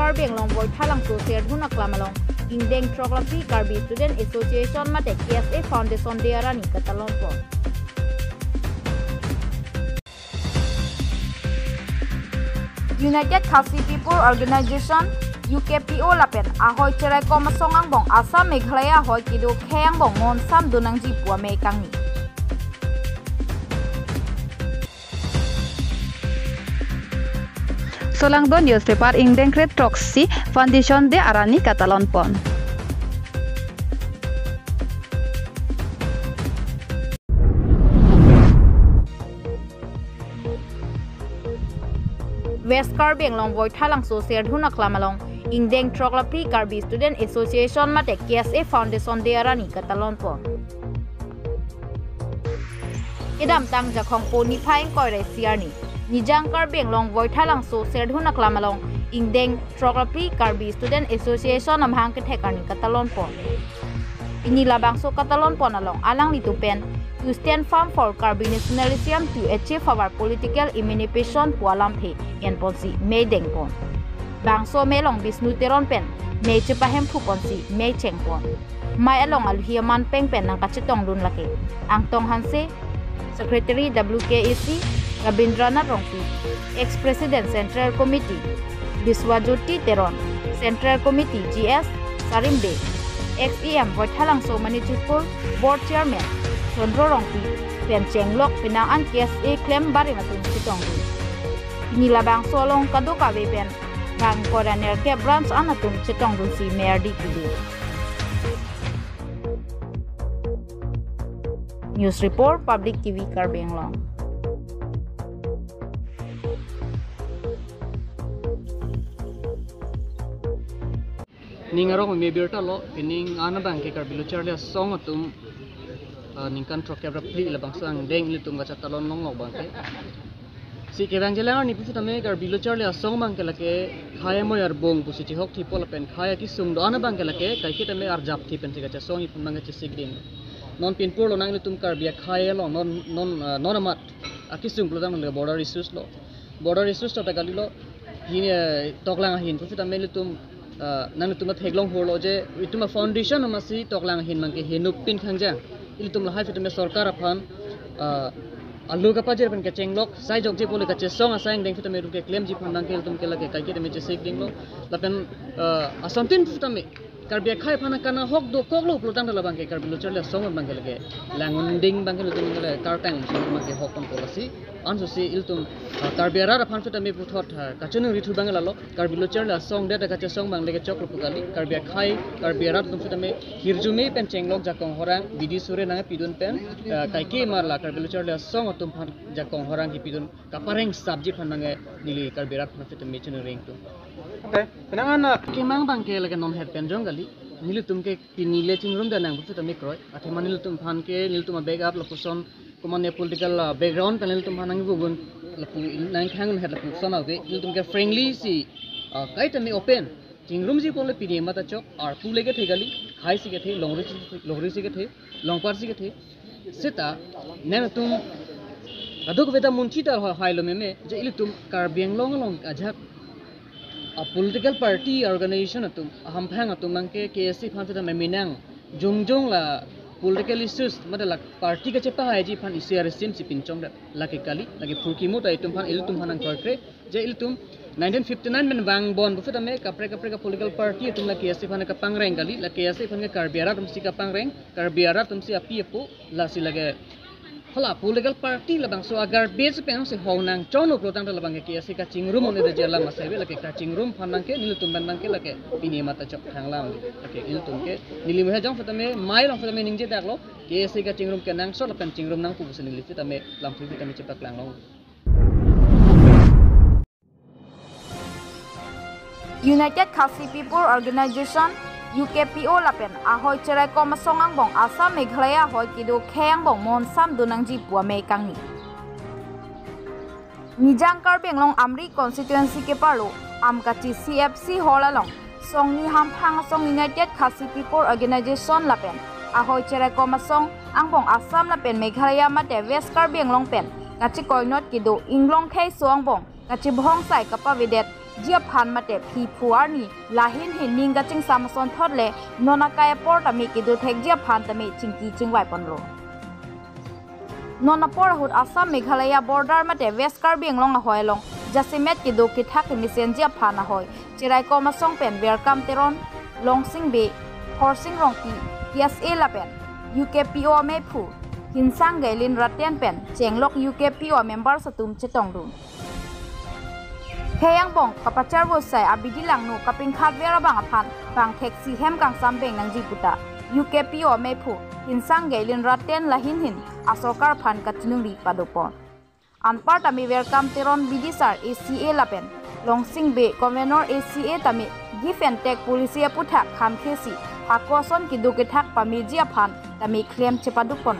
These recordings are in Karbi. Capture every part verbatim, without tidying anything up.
Karbi Anglong Voithalangso Serdihun Aklam along ingdeng throklapli Karbi Student Association mate K S A Foundation Day arni katalon pon. United Khasi People Organization, U K P O lapen ahoi cheraikom asong angbong Assam Meghalaya ahoi kedo khei angbong monsam donangji pu amei kangni. Solangdo newspaper ingdeng kre throksi Foundation Day arni katalon pon. West Karbi Anglong Voithalangso Serdihun Aklam along ingdeng throklapli Karbi Student Association mate K S A Foundation Day arni katalon pon. Kedamtang Jakhong po niphai ingkoi ra isi arni Nijang Karbi Anglong Voithalangso Serdihun Aklam along ingdeng throklapli Karbi Student Association amahang kethek arni katalon pon. Pini labangso katalon pon along alanglitum pen To stand firm for Karbi nationalism to achieve our political emancipation pu alamthe en ponsi mei deng pon. Bangso mei along Bishnu Teron pen mei chepahemphu ponsi mei cheng pon. Mei along alohi aman peng pen nangkachetongdun lake Angtong Hanse, Secretary W K A C, Rabindranath Rongpi, Ex-President Central Committee, Biswajyoti Teron, Central Committee G S Sarimbe, Ex-E M Voithalangso Manicipur Board Chairman Chandra Rongpi pen chenglok penang an K S A klem barim atum chetongdun. Pini labangso along kadokave pen bang koraner ke branch an atum chetongdunsi mei ardi kedo. News report, Public T V Karbi Anglong. Ning arong me birta lo, pining an abang ke Karbi Lo Charli Asong atum, ah, ningkan throkkep ra phli labangso angdeng ilitum kachetalon longlok abang ke. Si kevang jelang arni pusitame Karbi Lo Charli Asong abang ke lake khei amoi arbung pusi chehok thipo lapen khei akesung do-an abang ke lake kaiketame arjap thi pensi kachesong ipun abang ke chesik ding. Non pinpur lonang ilitum Karbi akhei along non, non, ah, non amat akesung pulo tangte border issues lo. Border issues ta kali lo. Hin, eh, toklang ahin pusitame ilitum, ah, nangtum theklong hurlo je itum a-foundation amatsi toklang ahin abang ke henupin khangjang. Ilitum lahai pusitame sorkar aphan, ah, alu kapajir pen kachenglok, sai jokje pule kachesong asai angdeng pusitame itum keklemji aphan abang ke ilitum ke lake kaiketame chesik dinglo. Lapen, ah, asontin pusitame Karbi akhei aphan kana hok dokoklo pulo tangte labang ke Karbi Lo Charli Asong abang ke lake langding abang ke ilitum ke lake kartang abang ke hok pon polasi. Ansosi ilitum, ah, Karbi arat aphan pusitame puthot, ah, kachiningri thu abang lalo. Karbi Lo Charli Asong det kachesong abang lake choklo pu kali. Karbi akhei, Karbi arat atum pusitame hirjume pen chenglok jakong horang bidi sure nangpidun pen, ah, kaike mar la Karbi Lo Charli Asong atum aphan jakong horang kepidun kapareng sapji aphan abang ke neli Karbi arat aphan pusitame chiningri thu. Okay, penang an, ah, kemang abang ke lake non het pen jong kali. Nelitum ke pini le chingrumdun nang pusitame kroi. Athema nelitum aphan ke nelitum a-back up lapuson komatne political, ah, background pen nelitum aphan nangvungun lapu nangkhang het lapuson ave. Nelitum ke frankly si, ah, kaitame open chingrumji pule pini mata chok arpu le kethe kali, khei si kethe, longri si, longri si kethe, longpar si kethe. Seta nangtum kadokave ta munchi ta ha-, hailo meme je ilitum Karbi Anglong along ajak a-political party organization atum, ahamphang atum abang ke K S A aphan seta meminang jongjong la political issues mate la party kachepahaiji aphan isi arisim si pinchong det lake kali, lake phurkimo ta itum aphan ilitum aphan nangkroikre je ilitum nineteen fifty-nine pen vangbom pusitame kaprek kaprek a-political party atum la K S A aphan kapangreng kali, la K S A aphan ke Karbi arat atumsi kapangreng, Karbi arat atumsi api apo, lasi lake hala political party labangso a-garbage pen si hong nangchonglo pulo tangte labang ke K S A kachingrum un-e de jela masai ave lake kachingrum aphan abang ke nelitum abang ke lake pini mata chok thanglang. Lake nelitum ke neli mehe jong pusitame mei along pusitame ningje daklo K S A kachingrum kenangsot lapen chingrum nangpo pusi neli pusitame lamthe pusitame chepaklang long. United Khasi People Organization, U K P O lapen ahoi cheraikom asong angbong Assam Meghalaya ahoi kedo khei angbong monsam donangji pu amei kangni. Nijang Karbi Anglong Amri constituency keparlo Amkachi C F C hall along songni hamphang asong United Khasi People Organization lapen ahoi cheraikom asong angbong Assam lapen Meghalaya mate West Karbi Anglong pen kachikoinot kedo inglong kheiso angbong kachibhongsai kapavedet ji aphan mate phi phu arni lahin hin ning kachingsam asonthot le non akai apor tame kedo thekji aphan tame chingki chingvai ponlo. Non apor ahut Assam Meghalaya border mate West Karbi Anglong ahoi along jasemet kedo kethak kemesenji aphan ahoi Cheraikom asong pen Welcome Teron, Longsing Bey, Khorsing Rongpi, P S A lapen U K P O amephu Hinsang Gailin Raten pen chenglok U K P O members atum chetongdun. Khei angbong kapacharvo asai abidi langno kapingkhat ver abang aphan bang theksi hem kangsam beng nangji puta U K P O amephu Hinsang Gailin Raten lahin hin asorkar aphan kachiningri padopon. Anpar tame Welcome Teron bidisar A C A lapen Longsing Bey Convenor A C A tame give and take policy aputhak khamkhesi hako ason kedo kethak pameji aphan tame klem chepadopon.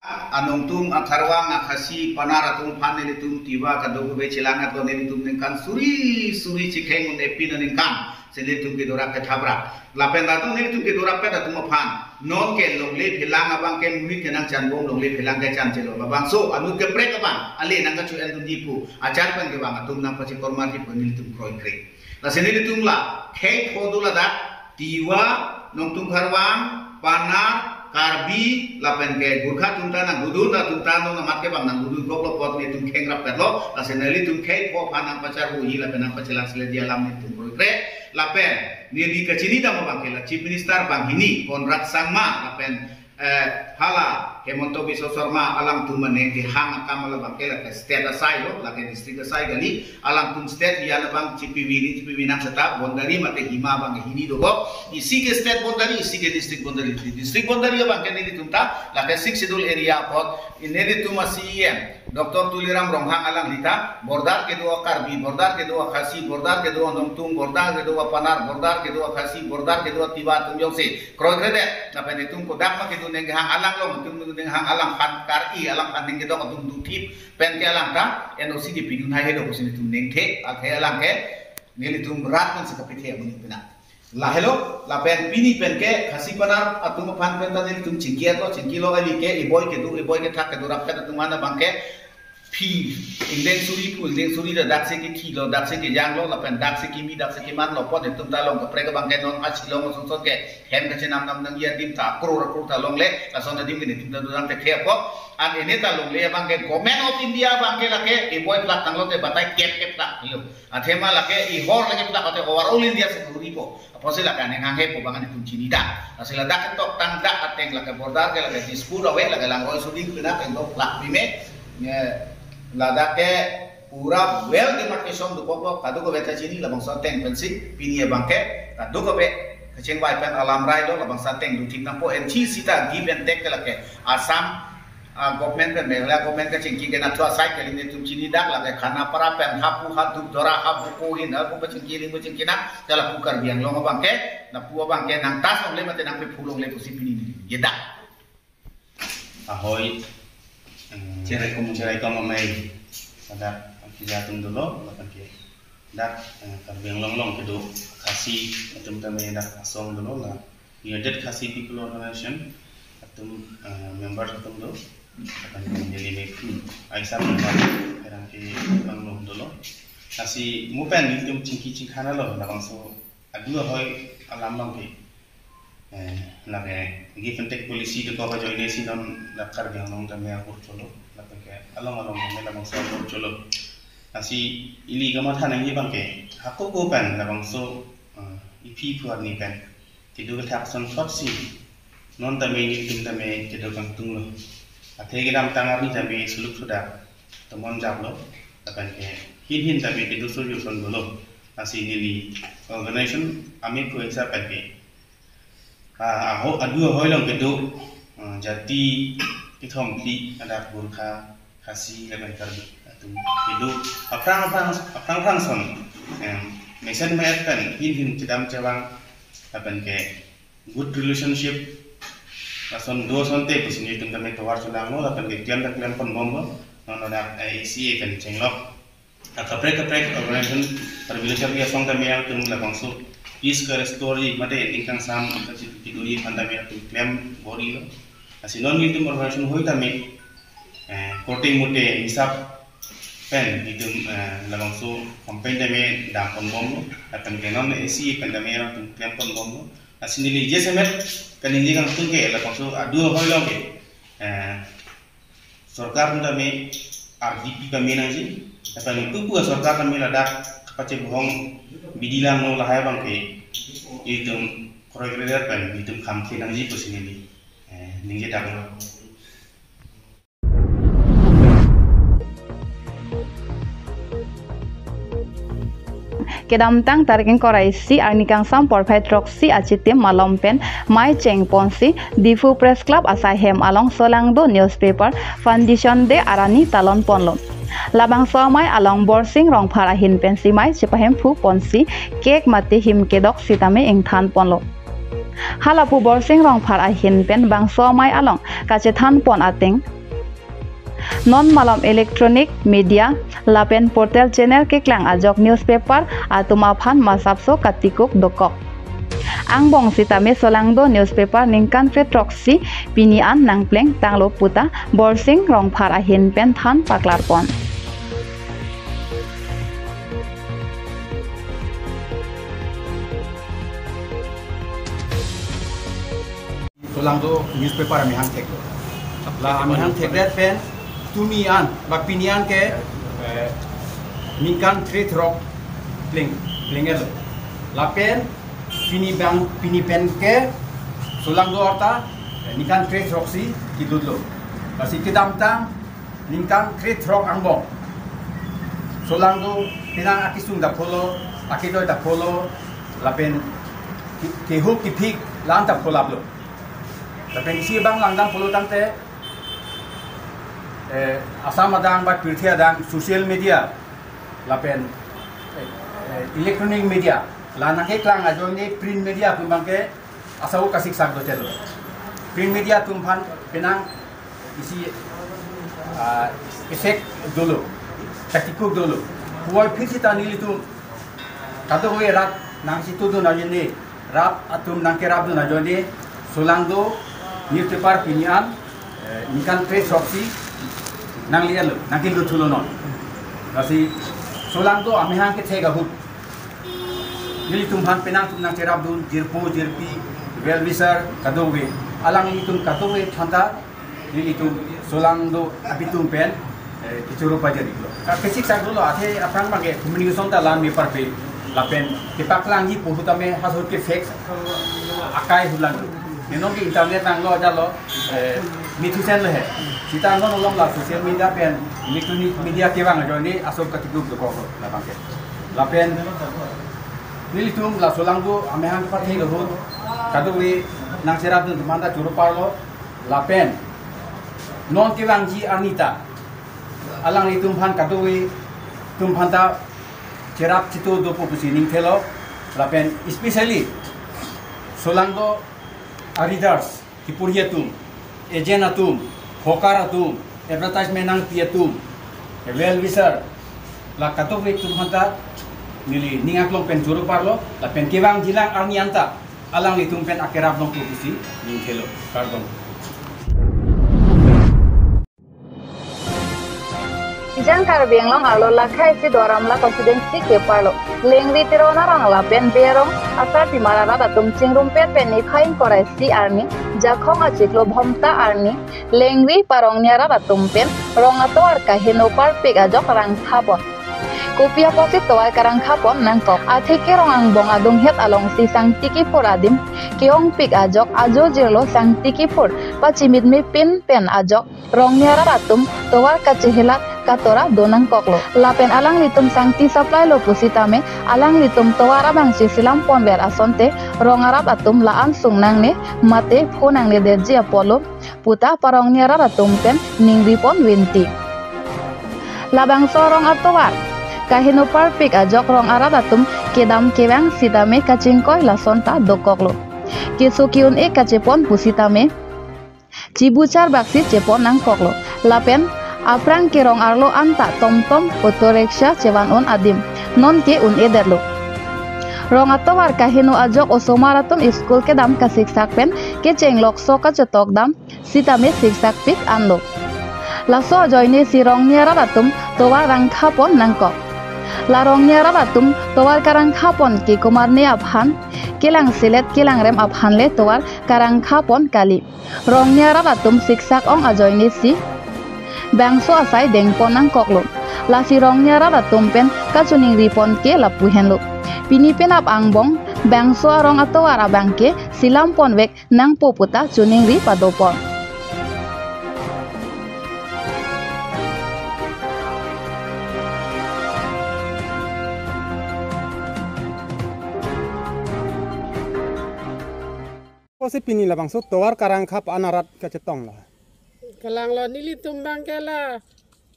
Anongtung, Akharvang, Akhasi, Panar atum aphan nelitum Tiwa kadokave chelang atlo nelitum ningkan suri suri chikheng un epin aningkan si nelitum kedorap kethapra. Lapen latum nelitum kedorap pen atum aphan non ke longle phelang abang ke monit ke nangchanbom, longle phelang ke chan chelo. Labangso anut keprek abang ale nangkachu-endunji pu achar pen kevang atum nangpachekormarji pu nelitum kroikre. Lasi nelitum la khei pho do ladak Tiwa, Nongtung Kharvang, Panar, Karbi, lapen ke Gorkha atum ta nangdodun, atum ta non amat kevang nangdodun koklo apot nelitum khengrap petlo, lasi nelitum khei pho aphan nangpacharvoji lapen nangpachelang seletji alam nelitum kroikre, lapen neli kachinidam abang ke la Chief Minister banghini Conrad Sangma, lapen eh, hala Himanta Biswa Sarma alangtum aning kehang akam alabang ke lake state asai lo, lake district asai kali, alangtum state lian abang chipi vini, chipi vinang seta, boundary mate hima abang hini dogo, isi ke state boundary, isi ke district boundary, district boundary abang ke nelitum ta, lake Sixth Schedule area apot, nelitum a C E M, Doctor Tuliram Ronghang alangli ta, border kedo Karbi, border kedo Khasi, border kedo Nongtung, border kedo Panar, border kedo Khasi, border kedo Tiwa atum jongsi kroikredet, lapen itum kodak ma kedo neng kehang alang lo, itum neng kehang alang aphan kar-i, alang aphan ning kedok atum duthip pen ke alang ta N O C kepidun hai hedo pusi nelitum ningthe, athe alang ke nelitum rat nangsi kapithe amonit pina. Lahelo, lapen pini pen ke Khasi Panar atum aphan pen ta nelitum chingki atlo, chingkilo kali ke iboi kedo, iboi kethak kedorap pen atum aphan abang ke phi, ingdeng suri pu, ingdeng suri ta daksi kethilo, daksi kejanglo, lapen daksi kimi, daksi kemanlo, pon itum ta long kaprek abang ke non a Shillong asonson ke hem kachenam nam nangji adim ta akror akror ta longle, lason adim ke nelitum ta dodam te khe apot, an ene ta longle abang ke Government of India abang ke lake iboi plak tanglo te batai kep kep plak lo. Athema lake ihor lake plak ate overall India security po. Apotsi lake aning hanghe pu abang nelitum chinidak. Lasi ladak ketok tangdak ateng lake border ke lake Dispur ave, lake Langroi Suding pina teng dok plak pime. Nge ladak ke pura well demarcation dokoklo, kadokave ta chini labangso ateng pensi pini abang ke kadokave kachingvai pen alam rai lo, labangso ateng duthip nangpo, N C C ta give and take ke lake Assam ah, government pen Meghalaya government kachingki ke nathu asai kali nelitum chinidak, lake Khanapara pen hapu hadup dora hapu kohin hapu pachingki ling pachingki na, ta lapu Karbi Anglong abang ke, lapu abang ke nangtas longle mate nangpephu longle pusi pini neli jedak. Ahoi, em, Cheraikom. Cheraikom amei, ladak pija atum dolo, lapen ke dak, eh, Karbi Anglong along kedo Khasi atum tame dak asong dolo la United Khasi People Organization atum, eh, member atum do, akan neli mephu aisa member erang ke bang lo dolo. Lasi mo pen nelitum chingki chingkhan lo labangso adu ahoi alam abang ke, eh, lake give and take policy dokok ajoine si non la Karbi Anglong tame ahur cholo, lapen ke along along tame labangso ahur cholo. Lasi ili kamatha nangji abang ke hako ko pen labangso, eh, iphi phu arni pen kedo kethak asonthotsi non tame nelitum tame kedo kangtung lo. Athe kedamtang arni tame suluk suda tomon jap lo, lapen ke hin hin tame kedo solution dolo. Lasi neli organization amephu aisa pen ke, ah, aho, adu ahoi along kedo, ah, jati kethom phli, ladak Gorkha, Khasi lapen Karbi atum kedo aphrang aphrang, aphrang aphrang ason, em, mesen me-et pen hin hin chedam chevang lapen ke good relationship ason do asonte pusi nelitum tame tovar chelanglo lapen ke klem ta klem ponbomlo, non ladak A C A pen chenglok akaprek kaprek organization, Karbi Lo Charli Asong tame atum labangso peace ka-restore ji mate ning kangsam kachipi kedoji aphan tame atum klem bor-ilo. Lasi non nelitum organization ahoi tame, eh, korte mote hisap pen itum, eh, labangso campaign tame dam ponbomlo, lapen ke non A C pen tame itum klem ponbomlo. Lasi neli jasemet kaningje kangtung ke labangso adu ahoi along ke, eh, sorkar atum tame R D P pame nangji, lapen pupu asorkar tame ladak kapachebohong bidi langno lahai abang ke itum kroikre pen itum khamkhe nangji pusi neli, eh, ningje dam. Kedamtang tarik ingkoi ra isi arni kangsam porphai throksi achitim malom pen mei chengponsi Diphu Press Club asai hem along Solangdo Newspaper Foundation Day arni talon ponlo. Labangso amei along Borsing Rongphar ahin pensi mei chepahemphu ponsi cake mate him kedok sitame ingthan ponlo. Halapu Borsing Rongphar ahin pen bangso amei along kachethan pon ateng, non malom electronic media lapen portal channel keklang ajok newspaper atum aphan masapso katikuk dokok. Angbong sitame Solangdo Newspaper ningkan kre throksi pini an nangpleng tanglo puta Borsing Rongphar ahin pen than paklar pon. Solangdo Newspaper amehang thek. La amehang thekdet pen tumi an, ba pini an ke, eh, ningkan kre throk pleng, plenglo. Lapen pini bang, pini pen ke Solangdo arta, eh, ningkan kre throksi kidutlo. Lasi kedamtang ningkan kre throk angbong Solangdo penang akesung ta pholo, akedoi ta pholo, lapen ke-, kehuk kephik la-an ta pholaplo. Lapen isi abang langdam pulotangte, eh, Assam adang ba pirthe adang social media lapen, eh, eh, electronic media la nangkeklang ajoine print media atum abang ke asau kasiksak dochelo. Print media atum aphan penang isi, ah, effect dolo, katikuk dolo. Puvoiphit sita nelitum kadokave rat nangchitudun ajoine, rat atum nangkerapdun ajoine, Solangdo Newspaper pini an, eh, ningkan kre throksi nangle-etlo, nangkelut thulo non. Lasi Solangdo amehang kethek ahut nelitum aphan penang atum nangcherapdun, jirpo jirpi, well wisher kadokave, alanglitum kadokave aphanta nelitum Solangdo abitum pen, eh, kechoro pajirlo. Ka kesik sak dolo, athe aphrang abang ke communication ta la-an me parpe, lapen kepaklangji pu ahut tame hasur ke fake akai hulanglo. Ne non ke internet nanglo ajatlo, eh, mithusen lo he. Sita non along la social media pen electronic media kevang ajoine asor katikuk dokoklo labang ke. Lapen nelitum la Solangdo amehang kepathe ahut kadokave nangcherapdun atum aphanta choro parlo. Lapen non kevangji arni ta alanglitum aphan kadokave atum aphanta cherap chito dopo pusi ningthelo. Lapen especially Solangdo a-readers, kiporhi atum, agent atum, hawker atum, advertisement nangpi atum, well wisher, la kadokave atum aphanta neli ning aklong pen choro parlo, lapen kevangjilang arni anta alanglitum pen akerap longpo pusi ningthelo. Kardom. Ijang Karbi Anglong arlo lakhai si Duar Amla constituency keparlo Lengri Teron arong lapen Berong asar timar arat atum chingrumpet pen niphai ingkoi ra isi arni Jakhong achiklo Bhomta arni Lengri Parongni arat atum pen rong atovar kaheno parpik ajok rangthapon. Kopi apotsi tovar karangthapon nangkok. Atheke rong angbong adunghet alongsi sangti kiphur adim ke-ongpik ajok ajo jirlo sangti kiphur pachimitme pin pen ajok rongni arat atum tovar kachehelat katora do nangkoklo. Lapen alanglitum sangti supply lo pusitame alanglitum tovar abang cheselam ponver asonte rong arat atum la-an sung nangne mate pho nangne detji apotlo puta parongni arat atum pen ningripon winti. Labangso rong atovar kaheno parpik ajok rong arat atum kedam kevang sitame kachingkoi lasonta dokoklo. Keso ke-un-e kachepon pusitame chibu charbaksi chepon nangkoklo. Lapen aphrang ke rong arlo anta tomtom auto rickshaw chevan-un adim nonke un-edetlo. Rong atovar kaheno ajok osomar atum school kedam kasiksak pen kecheng lokso kachetok dam sitame siksakpik anlo. Laso ajoinesi rongni arat atum tovar rangkhapon nangkok. La Rongni arat atum tovar karangkhapon ke komarne aphan, kelangselet kelangrem aphan le tovar karangkhapon kali. Rongni arat atum siksak ong ajoine si bangso asai dengpon nangkoklo. Lasi Rongni arat atum pen kachiningripon ke lapu henlo. Pini penap angbong bangso arong atovar abang ke silampon vek nangpo puta chiningri padopon. Kosi pini labangso tovar karangkhap an arat kachetong la. Kalanglo, nelitum abang ke la,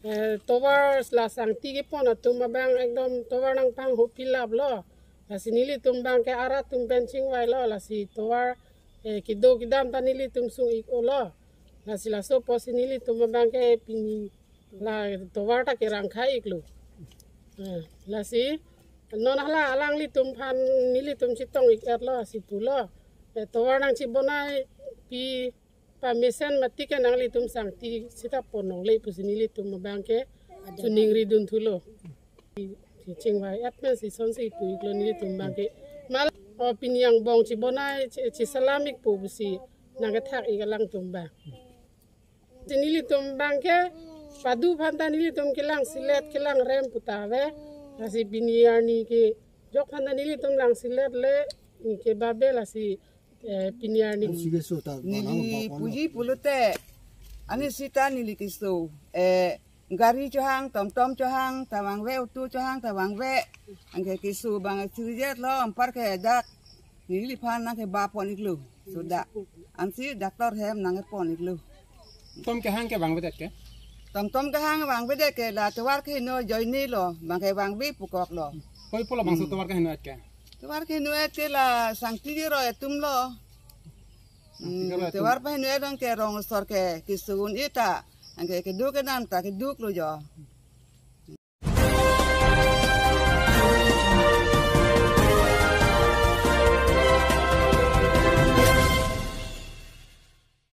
eh, tovar la sangti kepon atum abang ekdom tovar nangpanghu pilap lo. Lasi nelitum abang ke arat atum pen chingvailo, lasi tovar, eh, kedo kedam ta nelitum sung-ik-olo. Lasi laso apotsi nelitum abang ke pini la tovar ta kerangkha-iklo. Eh, lasi non hala alanglitum aphan nelitum chetong-ik-etlo, lasi pulo, eh, tovar nangchibonai pi pamesen mati ke nanglitum sangti sita pon longle pusi nelitum abang ke chiningri dunthulo. Chingvai-et pensi sonsi pu-iklo nelitum abang ke. Mal, o, pini angbong chibonai chi, chisalam-ikpo pusi nangkethak-ik alangtum abang. Si nelitum abang ke padu aphan ta nelitum kelangselet kelangrem puta ave. Lasi pini arni kejok aphan ta nelitum langselet le, ni ke babe lasi, eh, pini arni. Ansi keso ta neli balang bapon puji lo. Pulote, ani sita neli keso, eh, gari chohang, tomtom chohang ta vangve, auto chohang ta vangve. Anke keso abang sirijet lo, anparke dak neliphan nangkebapon-iklo. Soda. Ansi doctor hem nangkepon-iklo. Tom kehang ke vangvedet ke? Tomtom kehang vangvedet ke la tovar kehingno ajoine lo, abang ke vangve pukoklo. Koi pulo bangso Hmm. tovar kehingno-et ke? Tovar kehingno-et ke la sangti keroi atum lo. Sangti Hmm, keroi atum. Tovar pahingno-et abang ke rong asor ke keso un-e ta, anke keduk kedam ta keduklo jo.